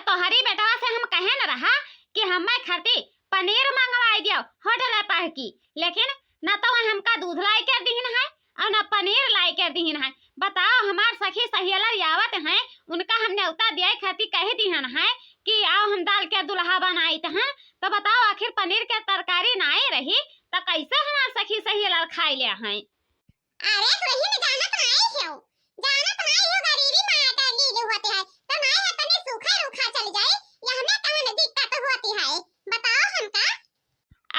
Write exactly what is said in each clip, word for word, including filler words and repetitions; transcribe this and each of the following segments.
तोहरी बेटवा से हम कहे न रहा कि हम्मे खातिर पनीर मंगवाई दियो होटल पर की, लेकिन न तो वह हमका दूध लाई के दीन है और न पनीर लाई के दीन है। बताओ, हमार सखी सहेलर आवत हैं, उनका हम न्योता दिए खातिर कह दीहन है कि आओ हम दाल के दुल्हा बनाइत हैं, तो बताओ आखिर पनीर के तरकारी नाई रही तो कैसे हमार सखी सहेलर खाई ले हैं? अरे दुल्हिन, जानत नाई हो, जानत नाई हो, गरीबी माया के लीले होते हैं, तो नाई है तनी सूखा रूखा चल जाए, या हमें कहाँ में दिक्कत होती है, बताओ हमका।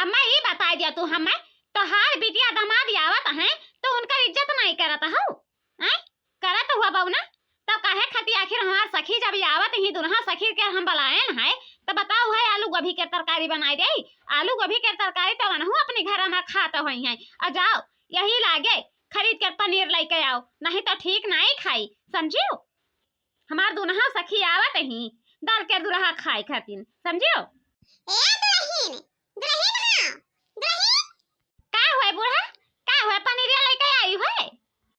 अम्मा, ई बताई दिया तू हमें, तोहार बिटिया दामाद आवत हैं, तो उनकर इज्जत नाई करत हऊ, हैं? करत हुआ बहू ना, तब काहे खातिर आखिर हमार सखी जब आवत ही दुल्हा सखी के हम बुलाएन है, तो बताओ है आलू गोभी के तरकारी बनाई दे। आलू गोभी के तरकारी तो वनहु अपने घर में खात होई हैं, और जाओ यही लागे खरीद के पनीर लेके आओ, नहीं तो ठीक नाई खाई, समझियो? हमार दुल्हा सखी आवत ही दाल के दुल्हा खाए खातिर, समझियो? ए दुल्हिन, दुल्हिन हाँ, दुल्हिन। का हुए बूढ़ा, का हुए, पनीरिया लेके आई हुए?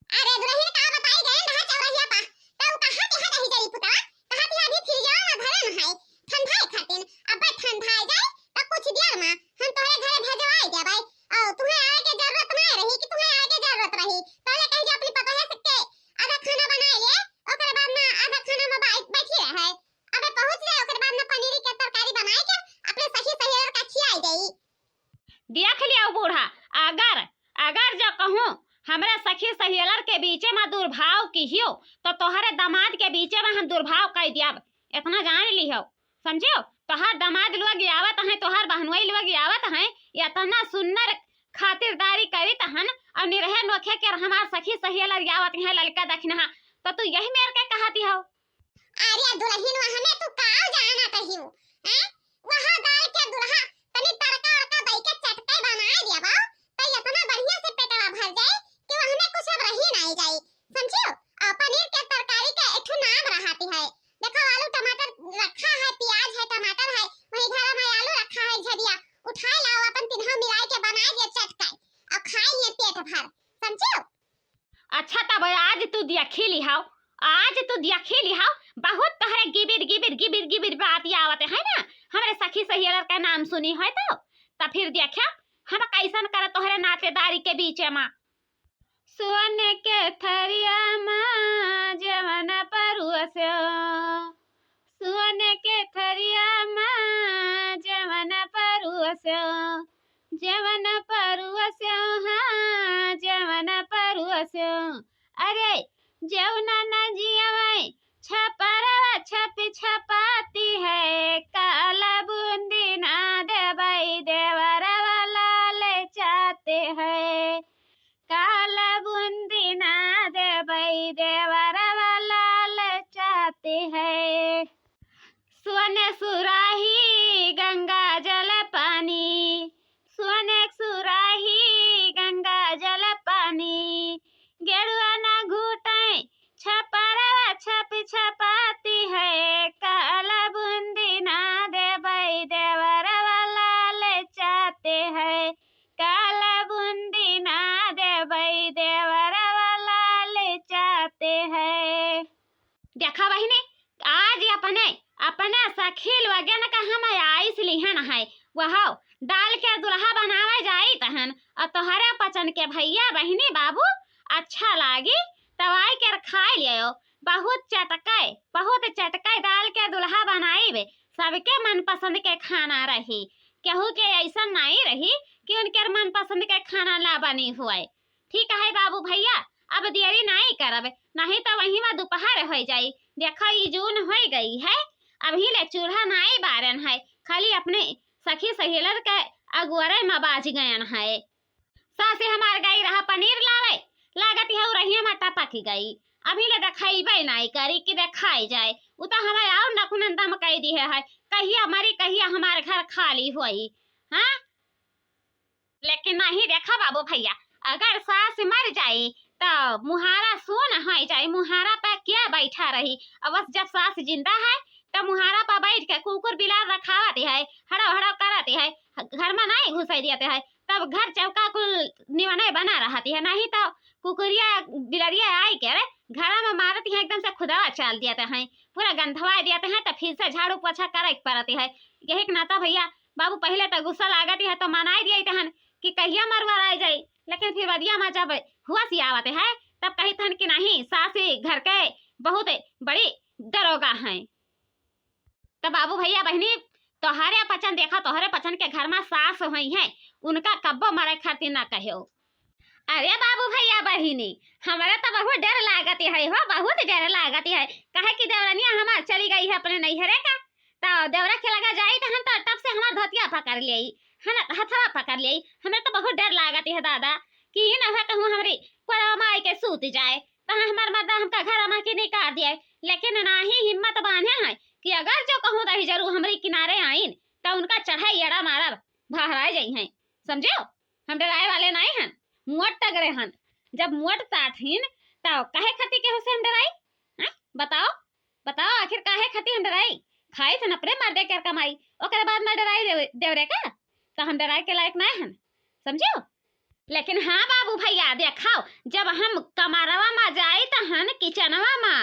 अरे दुल्हिन, का बताई, गए रहा चौरहिया पा, तो उ कहा के हट ही जरी पुतवा, कहा के अभी फ्रिजवा में भरन है, ठंडाए खातिर, अब्बे ठंडाए जाए, तो कुछ देर में हम तोहरे घरे भेजवाए देबै, और तुम्हें आए के जरूरत नहीं रही कि तुम्हें आए के जरूरत रही, पहले कह जो अपनी पतोहे से के आधा खाना बनाए ले, ओकरे बाद में आधा खाना में बै-, बैठी रहे, अबे पहुँच जाए, ओकरे बाद में पनीरी के तरकारी बनाए के अपने सखी सहेलर का खियाई देई। देख लियो बूढ़ा, अगर, अगर जो कहूँ हमरा सखी सहेलर के बीचे में दुर्भाव किहियो, तो तोहरे दामाद के बीचे में हम दुर्भाव कई दियाब, इतना जान लिहो, समझियो? तोहार दामाद लोग आवत हैं, तोहार बहनोई लोग आवत हैं, इतना सुन्नर खातिरदारी करित हन, और निरहे नोखे के हमार सखी सहेलर आवत हैं, ललका दखिनहा, तो तू यही मेर के कहती हो। अरे दुल्हिन, वहाँ में तू का जाना कहियो, हैं? वहाँ दाल के दुल्हा तनी तड़का उड़का दई के चटके बनाए दिया बा, तो इतना बढ़िया से पेटवा भर जाए कि वहाँ में कुछ अब रही नहीं जाए, समझियो? और पनीर के तरकारी के एक ठो नाम रहती है, देखो आलू टमाटर रखा है, प्याज है, टमाटर है, वही घर में आलू रखा है, झदिया उठाए लाओ, अपन तीनों मिलाए के बनाए दिया चटके और खाई लिए पेट भर, समझियो? अच्छा, तब आज तू देखी लिहाओ, आज तू देखी लिहाओ, बहुत तोहरे गिबिर, गिबिर, गिबिर, गिबिर बात आवत है ना, हमरे सखी सहेलर का नाम सुनी है तो, तब फिर देखा हम कैसन कर तोहरे नातेदारी के बीच में। सोने के थरिया में जेवन परुसो, सोने के थरिया में जेवन परुसो, जेवन परुसो, हाँ, जेवन परुसो। अरे, जेवना न जियवै, छपरवा छप छपाती है, काला बूंदी ना देबै, देवरवा लाल चाहते है। काला बूंदी ना देबै, देवरवा लाल चाहते है। सोने सुराही गंगा जल पानी, सोने सुराही गंगा जल पानी, गेरुआ ना घुटै, छपरवा छप छपाती है, काला बूंदी ना देबै, देवरवा लाल चाहते है, काला बूंदी ना देबै, देवरवा लाल चाहते है। देखा बहिनी, आज अपने, अपने सखी लोगन का हम आइस लिहन है, वह दाल के दुल्हा बनावे जाइत हन, और तोहरे पचन के भैया बहिनी बाबू अच्छा लागी, तब आई के खाए लियो। बहुत चटकै, बहुत चटकै दाल के दुल्हा बनाइबे, सबके मनपसंद के खाना रही, केहू के ऐसन नाई रही कि उनके मनपसंद के खाना ना बनी हुए। ठीक है बाबू भैया, अब देरी नाई करब, नहीं तो वहीं में दोपहर हो जाई। देखो, ई जून हो गई है, अभी ले चूल्हा नाई बारन है, खाली अपने सखी सहेलर के अगुअरे में बाज गयन है। सासे हमार गई रहा पनीर लावे, लागत है रहिया में टपक गई। अभी ले देखाइबे नाई करी कि देखाई जाए, उ तो हमें और नकुनंदम कह दिए है, कहिया मरी, कहिया हमार घर खाली होई। हाँ, लेकिन नहीं, देखा बाबू भैया, अगर सास मर जाई तो मुहारा सून हो जाई, मुहारा पे क्या बैठा रही? और बस जब सास जिंदा है तो मुहारा पे बैठ के कुकुर बिलार रखावत है, हड़ो हड़ो करत है, घर में नहीं घुसे देते है, तब घर चौका कुल निवने बना रहती है, नहीं तो कुकुरिया बिलरिया आई के रे घरा मा मारत हैं, एकदम से खुदवा चाल दियात हैं, पूरा गंधवाए दियात हैं, तो फिर से झाड़ू पोछा करे के परत है। यही के नाता भइया बाबू, पहिले तो गुस्सा लागत है तो मनाई दियात हन कि कहिया मरवाराई जाई, लेकिन फिर बदिया मा जब हुआ सी आवत है तब कहित हन कि नहीं, सास ही घर के बहुत बड़ी दरोगा हैं। तो बाबू भइया बहिनी, तोहरे पचन देखा, तोहरे पचन के घर मा सास होइहैं, उनका कब्बो मरे खातिर ना कह्यो। अरे बाबू भइया बहिनी, हमरा तो बहुत डर लागत है हो, बहुत डर लागत है, काहे कि देवरनिया हमार चली गई है अपने नैहरे का, तो देवरा के लगा जाई तो हम तो टप से हमार धोतिया पकड़ लेई, है ना, हथवा पकड़ लेई, हमरा तो बहुत डर लागत है दादा, कि ई ना हो कहूँ हमरी कोरवा मा आई के सूत जाए। तहाँ हमार मर्दा हमका घर मा के निकाल दिया, लेकिन नाही हिम्मत बांधे हैं कि अगर जो कहूँ दही जरूर हमरी किनारे आइन, तो उनका चढ़ाई एड़ा मारब, बहराए जइहैं, समझो? हम डराए वाले नहीं हन, मोट तगड़े हन। जब मोट ताट हिन, तो काहे खातिर केहू से हम डराई? हैं? बताओ, बताओ, आखिर काहे खातिर हम डराई? खाई थन अपने मर्दे के कमाई, ओकरे बाद में डराई देव-, देवरे का? तो हम डराए के लायक नहीं हन, समझो? लेकिन हाँ बाबू भइया, देखाओ, जब हम कमरवा मा जाई तहन किचनवा मा,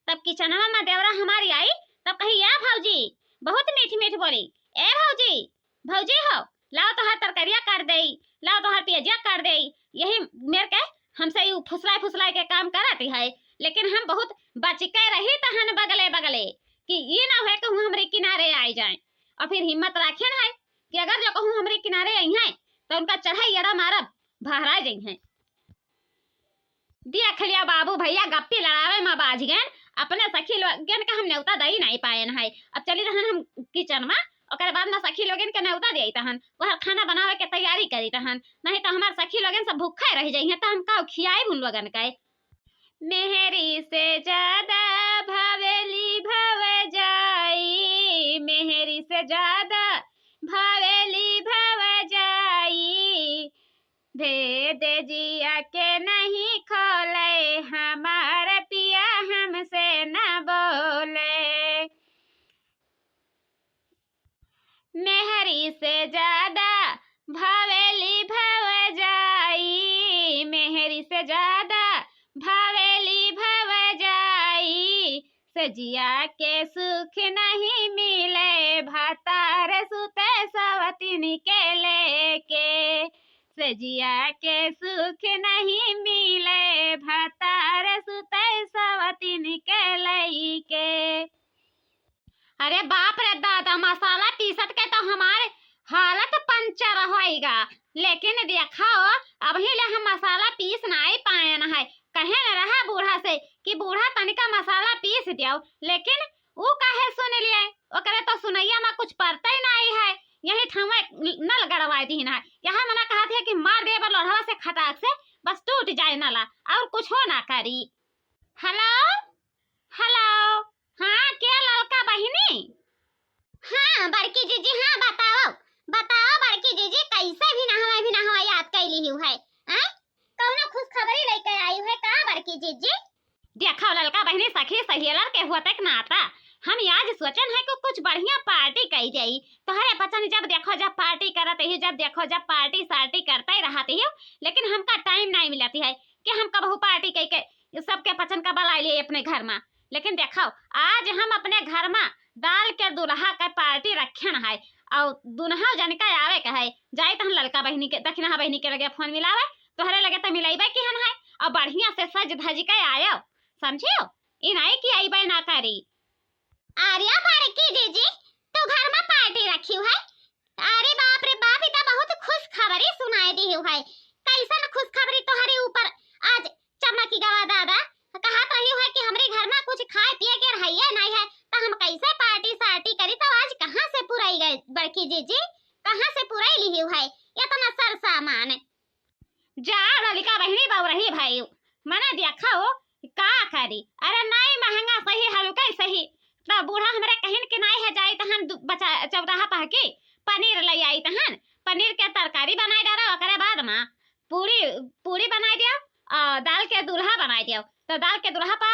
तब किचनवा मा देवरा हमारी आई, तब कही, "ए भौजी," बहुत मीठ मीठ बोली, "ए भौजी, भौजी हो, लाओ तोहार तरकारिया काट देई, लाओ तोहार पियजिया काट देई।" यही मेर के हमसे यू फुसलाए फुसलाए के काम करत है, लेकिन हम बहुत बच के रही तहन बगले बगले, कि ई ना होए कहूँ हमरे किनारे आई जाए, और फिर हिम्मत राखेन है कि अगर जो कहूँ हमरे किनारे आई हैं, तो उनका चढ़ाई एड़ा मारब, बहरा जइहैं। देख लिया बाबू भइया, गप्पी लड़ावे मा बाझ गएन, अपने सखी लोगन का हम नेवता दई नहीं पाएन है। अब चली रहन हम किचन मा, ओकरे बाद मा सखी लोगन के नेवता देई तहन, वह खाना बनावे के तैयारी करी तहन, नहीं तो हमार सखी लोगन सब भूखे रह जइहैं, तो हम का खियाई उन लोगन के। मेहरी से ज्यादा भावेली भवजाई, मेहरी से ज्यादा भावेली भवजाई। भेद जिया के नहीं खोले, हमार पिया हमसे न बोले। मेहरी से ज्यादा भावेली भवजाई, मेहरी से ज्यादा भावेली भवजाई। सजिया के सुख नहीं मिले, भतार सुते सवतिन के लेके। सजिया के सुख नहीं मिले, भतार सुते सवतिन के लेके। अरे बाप रे दादा, मसाला पीसत के तो हमार हालत पंचर होइगा। लेकिन देखो, अबही ले हम मसाला पीस नाई पाएन है। कहे न रहा बूढ़ा से कि बूढ़ा तनिका मसाला पीस दियो, लेकिन ऊ काहे सुन लिए? ओकरे तो सुनैया मा कुछ परते ही नाई है। यही ठावे नल गड़वाए दीन है। यहाँ मना कहत है कि मार देबे लोढ़वा से खटाक से, बस टूट जाए नला, और कुछ हो ना करी। हेलो, हेलो, हाँ, के ललका बहिनी? हाँ, बड़की जीजी, हाँ, बताओ, बताओ बड़की जीजी, कैसे भी नहवा, भी नहवा याद कैली हू है? आय? कौनो खुशखबरी लेके आई है का बड़की जीजी? देखो ललका बहिनी, सखी सहेलर के होते के नाता हम आज सोचन है कि कुछ बढ़िया पार्टी कई जाई। तोहरे पचन जब देखो जब पार्टी करत ही, जब देखो जब पार्टी सार्टी करते ही रहत ही, लेकिन हमका टाइम नहीं मिलत है कि हम कबहू पार्टी कई के सबके पचन का बुला लिए अपने घर मा। लेकिन देखो, आज हम अपने घर मा दाल के दुल्हा के पार्टी रखेन है, और दुल्हा जन का आवे के है। जाई तहन ललका बहिनी के, दखिनहा बहिनी के लगे फोन मिलावे, तोहरे लगे तो मिलाइबे किहन है, और बढ़िया से सज धज के आयो, समझियो, ई नहीं कि अइबे ना करी। अरे बड़की जीजी, तू घर मा पार्टी रखी है? अरे बाप रे बाप, ई तो बहुत खुशखबरी सुनाए दी है। कैसन खुशखबरी तोहरे ऊपर आज चमकी गवा दादा? कहत रही है कि हमरे घर मा कुछ खाए पिए के रहिए नहीं है, तो हम कैसे पार्टी सार्टी करी? तो आज कहाँ से पुराई गए बड़की जीजी, कहाँ से पुराई ली है इतना सर सामान? जा ललिका बहिनी बउरही भइउ, मने देखउ का करी। अरे नाई महंगा सही, हल्का ही सही। त बूढ़ा हमरे कहिन कि नाई है जाई तहन दु-, बचा-, चौराहा पहकी पनीर लइ आई तहन पनीर के तरकारी बनाई डारा, ओकरे बाद मा पूरी, पूरी बनाई दिया और दाल के दूल्हा बनाई दिया। त दाल के दूल्हा पा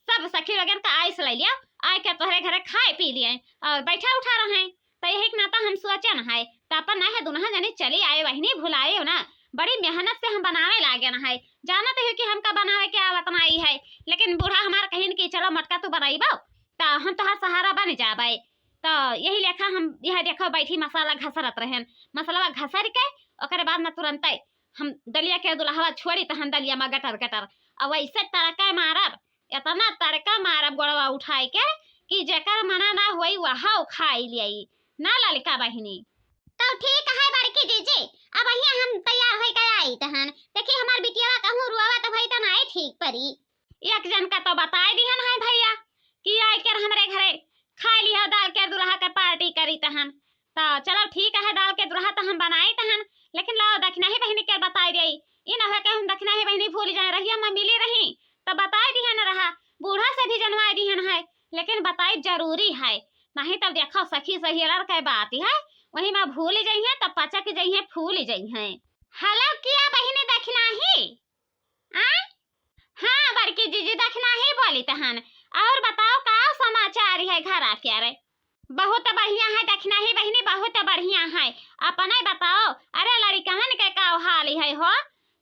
सब सखी लोगन का आइस लइ लिया, आइ के तोहरे घरे खाए पी लिए और बैठा उठा रहे। त यही के नाता हम सोचन है, त अपन नाई है दुनहा जनी चली आए, वहिनी भुलाए हो ना, बड़ी मेहनत से हम बनावे लागे ना है। जानत ही कि हमका बनावे के आवत नाई है, लेकिन बूढ़ा हमार कहिन कि चलो मोटका तू बनइबो, त हम तोहार सहारा बन जाबे। त यही लेखा हम यह देखो बैठी मसाला घसरत रहेन। मसलवा घसर के ओकरे बाद में तुरंते हम दलिया के दुलहवा छोड़ी तहन दलिया में गटर गटर। अब वैसे तड़का मारब, इतना तड़का मारब गोड़वा उठाए के कि जेकर मना ना होई वह खाई लियाई। ना ललका बहिनी। तो ठीक है बड़की जीजी, अब यहाँ हम तैयार होई के आई तहन। देखी हमार बिटियावा कहूँ रुआवा तो भाई तो नाई ठीक परी। एक जन का तो बताई दिहन है भैया कि आइ के हमरे घरे खाई लिहा दाल के दुलहा के पार्टी करी तहन। तो चलो ठीक है, दाल के दुलहा तो हम बनाई तहन, लेकिन लाओ दखिनही बहिनी के बताई देई। ई ना हो के हम दखिनही बहिनी भूल जाए, रहिया में मिली रही तो बताई दिहन रहा, बूढ़ा से भी जनवाई दिहन है, लेकिन बताई जरूरी है, नहीं तब देखो सखी सहेलर के बात है, वही में भूल जइहे तब पचक जइहे, फूल जइहे। हेलो किया बहिनी दखिनही? आ? हाँ बड़की जीजी दखिनही बोली तहन। और बताओ का समाचार है घर आके? अरे बहुत बढ़िया है दखिनही बहिनी, बहुत बढ़िया है। अपने बताओ, अरे लड़िकवन के का हाल है हो?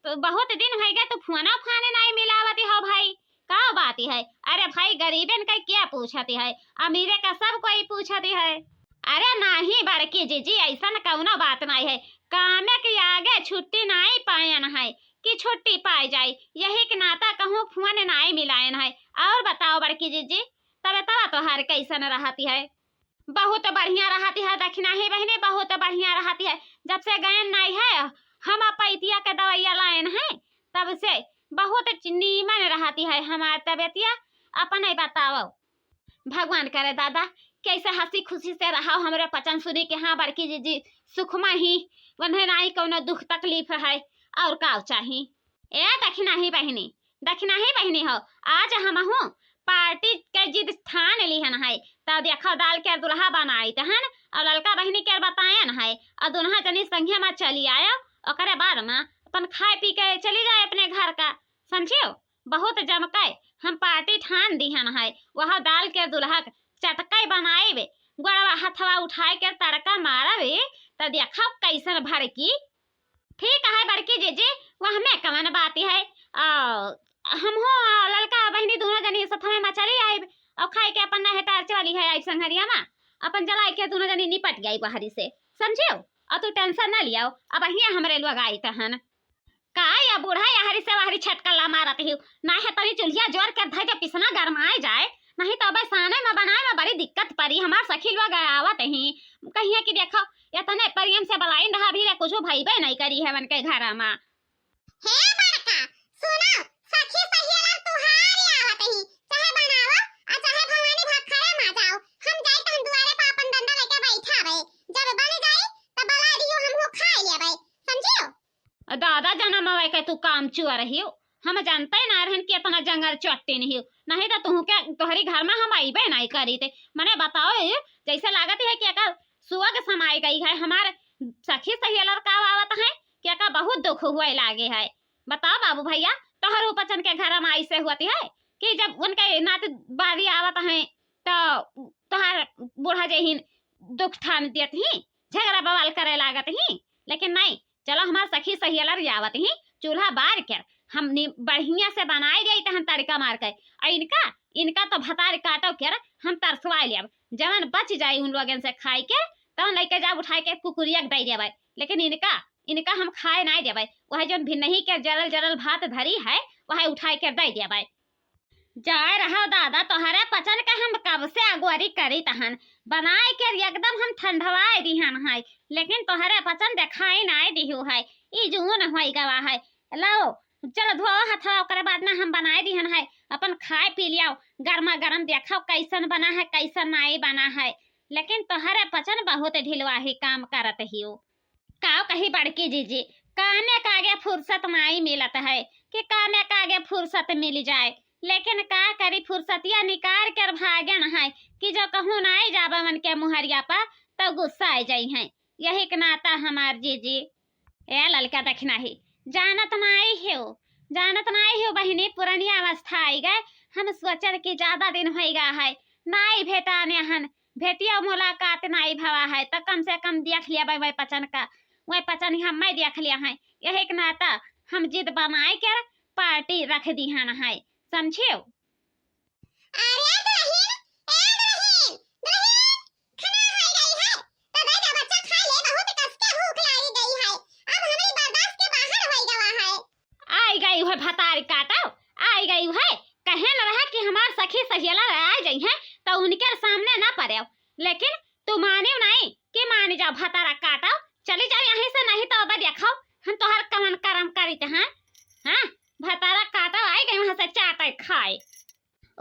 तो बहुत दिन होइ गए तू फोनो फाने नाई मिलावती हो भाई, का बात है? अरे भाई गरीबन के क्या पूछती है, अमीरे का सब कोई पूछती है। अरे नाही बड़की जीजी, ऐसन कौनो बात नाई है, कामे के आगे छुट्टी नाई पायन है कि छुट्टी पाई जाई, यही के नाता कहूँ फोन नाई मिलायन है। और बताओ बड़की जीजी, तबे तबा तोहार कैसन रहती है? बहुत बढ़िया रहती है दखिनही बहिनी, बहुत बढ़िया रहती है। जब से गयन नाई है, हम अपैतिया के दवाइया लायन है, तब से बहुत नीमन रहती है हमार तबियतिया। अपने बताओ। भगवान करे दादा, कैसे हंसी खुशी से रहो हमरे पचन सुनी के। हाँ बड़की जीजी, सुखमा ही, उन्हें नाई कौनो दुख तकलीफ है, और का चाही? ए दखिनही बहिनी, दखिनही बहिनी हो, आज हमहू पार्टी के जिद ठान लिहन है। तब देखो दाल के दुलहा बनाई तहन, और ललका बहिनी के बतायन है, और दोनों जनी संगे में चली आयो, ओकरे बाद में अपन खाए पी के चली जाए अपने घर का, समझियो? बहुत जमके हम पार्टी ठान दिहन है, वह दाल के दुलहा चटके बनाए बे, गोड़वा हथवा उठाए के तड़का मारबे, त देखो कैसन भड़की। ठीक है बड़की जीजी, वह में कवन बात है। आ, हम हो आ, ललका बहिनी दोनों जनी सथवे में चली आइब और खाए के अपन नहे टार्च वाली है आइब संघरिया में, अपन जलाई के दोनों जनी निपट गई बहरी से, समझियो? और तू टेंशन ना लियाओ, अब हिया हमरे लोग आई तहन। का या बूढ़ा यहरी से वहरी छटकला मारत ही? ना है तनी चुल्हिया जोर के धइ दे, पिसना गरमाए जाए, नहीं तो अबे साने में बनाए में बड़ी दिक्कत पड़ी। हमार सखी लोग आवत ही, कहिए कि देखो, इतने प्रेम से बलाइन रहा भी रे, कुछ भइबे नहीं करी है उनके घर में। हे बड़का, सुनो, सखी सहेलर तुहार आवत ही, चाहे बनाओ आ चाहे भवानी भाखरे मा जाओ, हम जाई तहन दुआरे पर अपन डंडा लेके बैठाबे, जब बन जाई तब बला दियो, हमहू खाए लेबे, समझियो? दादा जनम आवे के तू काम चुआ रही हो, हम जानते ना रहन कि इतना जंगल चट्टी नहीं हो, नहीं तो तुहू के तोहरी घर में हम आइबे नहीं करी थे। मने बताओ, ये जैसे लागत है कि एका सुअग समाई गई है, हमार सखी सहेलर का आवत है कि एका बहुत दुख हुए लागे है। बताओ बाबू भैया, तोहर उपचन के घर में ऐसे होती है कि जब उनके नाते बारी आवत है तो तोहार बूढ़ा जहिन दुख ठान देत ही, झगड़ा बवाल करे लागत ही, लेकिन नहीं, चलो हमार सखी सहेलर आवत ही, चूल्हा बार के हम नि-, बढ़िया से बनाए जाई तहन तड़का मार के। आ इनका, इनका तो भतार काटो के हम तरसवाए लेब, जवन बच जाई उन लोगन से खाए के, तवन लेके जाब उठाए के कुकुरिया के दे देबै, लेकिन इनका, इनका हम खाए नहीं देबै। वह जौन भिन्नही के जरल जरल भात धरी है, वह उठाए के दे देबै। जाए रहो दादा, तोहरे पचन के हम कब से अगोरी करी तहन, बनाए के एकदम हम ठंडवाए दिहन है, लेकिन तोहरे पचन देखाई नाई दिहु है। ई जून होई गवा है, लो चलो धो हथवा, ओकरे बाद ना हम बनाए दिहन है, अपन खाए पी लियाओ, गर्मा गर्म देखो कैसन बना है, कैसन नाई बना है। लेकिन तोहरे पचन बहुत ढिलवाही काम करत हियो। काव कही बड़की जीजी, कामे के आगे फुर्सत नाई मिलत है कि कामे के आगे फुर्सत मिल जाए, लेकिन का करी, फुर्सतिया निकाल कर भागन है कि जो कहूँ नाई जाबे मन के मुहरिया पर तो गुस्सा आ जाई है। यही के नाता हमार जीजी। ए ललका दखिनही, जानत नाई हो, जानत नाई हो बहिनी, पुरनिया अवस्था आई गए। हम सोचल कि ज्यादा दिन होई गा है, नाई भेटाने हन, भेटिया मुलाकात नाई भवा है, तो कम से कम देख लिया वह पचन का, वह पचन हम मैं देख लिया है। यही के नाता हम जिद बनाए के party रख दिहन है, समझियो? अरे दुलहिन, ए दुलहिन, दुलहिन, खाना होइ गई है। तो दे दे बच्चा खाइ ले, बहुत कस के भूख लागि गई है। अब हमरी बर्दाश्त के बाहर होइ गवा है। आइ गई है भतार काटो, आइ गई है। कहे न रहा कि हमार सखी सहेला आइ जइहैं, तो उनके सामने न परेउ। लेकिन तू मानिउ नाहीं कि मानि जाउ भतारा काटो। चली जाउ यहीं से, नाहीं तो अब देखो हम तोहर कवन करम करित हैं। हाँ, भतारा काटो आइ गई वहाँ से चाटै खाए।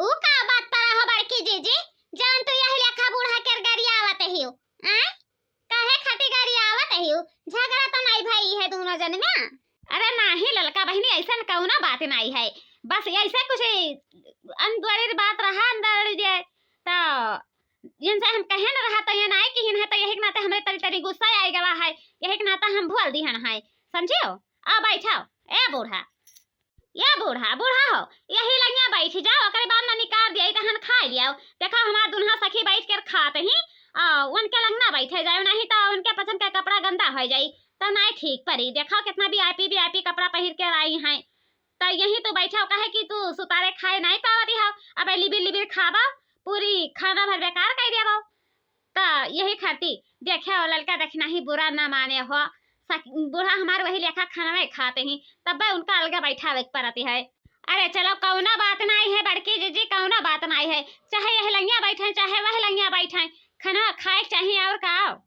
ऊ का बात करा हो बड़की जीजी, जौन तू यही लेखा बूढ़ा के गरियावत हियो? आय? काहे खातिर गरियावत हियो? झगड़ा तो नाहीं भई है दूनो जन में? अरे नाहीं ललका बहिनी, अइसन कउनो बात नाहीं है, बस अइसे कुछ अंदर बात रहा अंदर जे, तो इनसे हम कहे न रहा तो ये नाहीं किहिन है, तो यही के नाते हमरे तनी तनी गुस्सा आइ गवा है, यही के नाते हम भुअल दिहन है, समझियो? आ बैठो, ए बूढ़ा, ए बूढ़ा, बूढ़ा हो, यही लंगिया बैठि जाओ, ओकरे बाद में निकार दिया, तहन खाइ लियाओ। देखो, हमार दुल्हा सखी बैठ कर खात ही, आ, उनके लंग ना बैठे जाओ, नाहीं तो उनके पसंद का कपड़ा गंदा होइ जाई, तो नाहीं ठीक परी। देखो, कितना VIP VIP कपड़ा पहिर के आई हैं, तो यहीं तू बैठो, काहे कि तू सुतारे खाए नाहीं पावती हो। अबे लिबिर लिबिर खाबो, पूरी खाना भर बेकार कइ देबो। त यही खातिर देखे हो ललका दखिनही बुरा न माने हो, सक-, बूढ़ा हमार वही लेखा खानवे खात ही, तब्बे उनका अलगे बैठावे के परत है। अरे चलो, कउनो बात नाहीं है बड़की जीजी, कउनो बात नाहीं है, चाहे यह लंगिया बैठे, चाहे वह लंगिया बैठे, खाना खाए के चाहिए और का।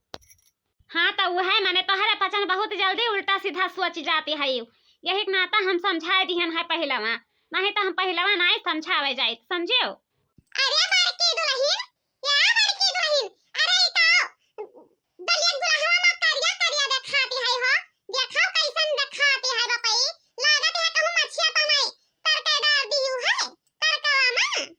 हाँ, तो वह है, माने तोहरे पचन बहुत जल्दी उल्टा सीधा सोच जाती है, यही के नाता हम समझाए दिहन है पहिलवा, नाहीं तो हम पहिलवा नाहीं समझावे जाइत, समझियो। अरे बड़की दुलहिन, या बड़की दुलहिन, अरे ई तो दलिया दुलहवा में करिया करिया देखाती है हो, देखाओ कैसन देखाती है बपई, लागत है कहूँ मछिया तो नाहीं, तड़के डार दिहू है, तड़कवा में।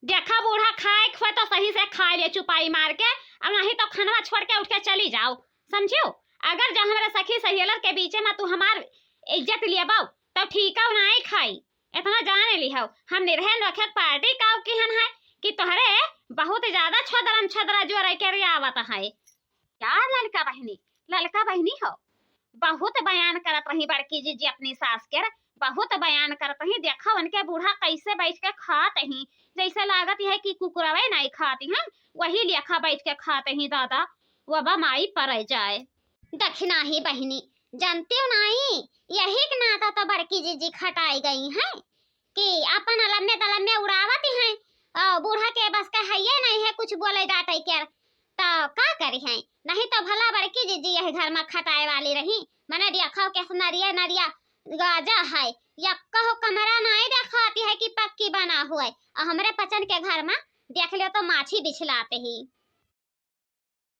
देखा बूढ़ा, खाए खुए तो सही से खाइ ले चुपाई मार के, अब नाहीं तो खनवा छोड़ के उठ के चली जाओ, समझियो? अगर जो हमरे सखी सहेलर के बीचे में तू हमार इज्जत लेबो, तो ठीकउ नाहीं खाई। इतना जाने लिहो, हम निरहन रखे पार्टी काउ किहन है कि तोहरे बहुत ज्यादा छदरम छदरा जोरे के आवत है। यार ललका बहिनी, ललका बहिनी हो, बहुत बयान करत रही बड़की जीजी अपनी सास के, बहुत बयान करत रही। देखा उनके बूढ़ा कैसे बैठ के खात ही, जैसे लागत है कि कुकुरवे नाहीं खाती हैं, वही लेखा बैठ के खात ही दादा, वबा माई परे जाए। दखिनही बहिनी, जनतिउ नाहीं, यही के नाता तो बड़की जीजी खटाई गई हैं कि अपन अलम्मे तलम्मे उड़ावत हैं, अ, बूढ़ा के बस के हइये नाहीं है कुछ बोले डांटे के, तो का करिहैं? नाहीं तो भला बड़की जीजी यही घर में खटाए वाली रही, मने देखो केस नरिया नरिया गाजा है, यक्को कमरा नाहीं देखाती है कि पक्की बना हुए, अ, हमरे पचन के घर में देख लो तो माछी बिछलाते ही।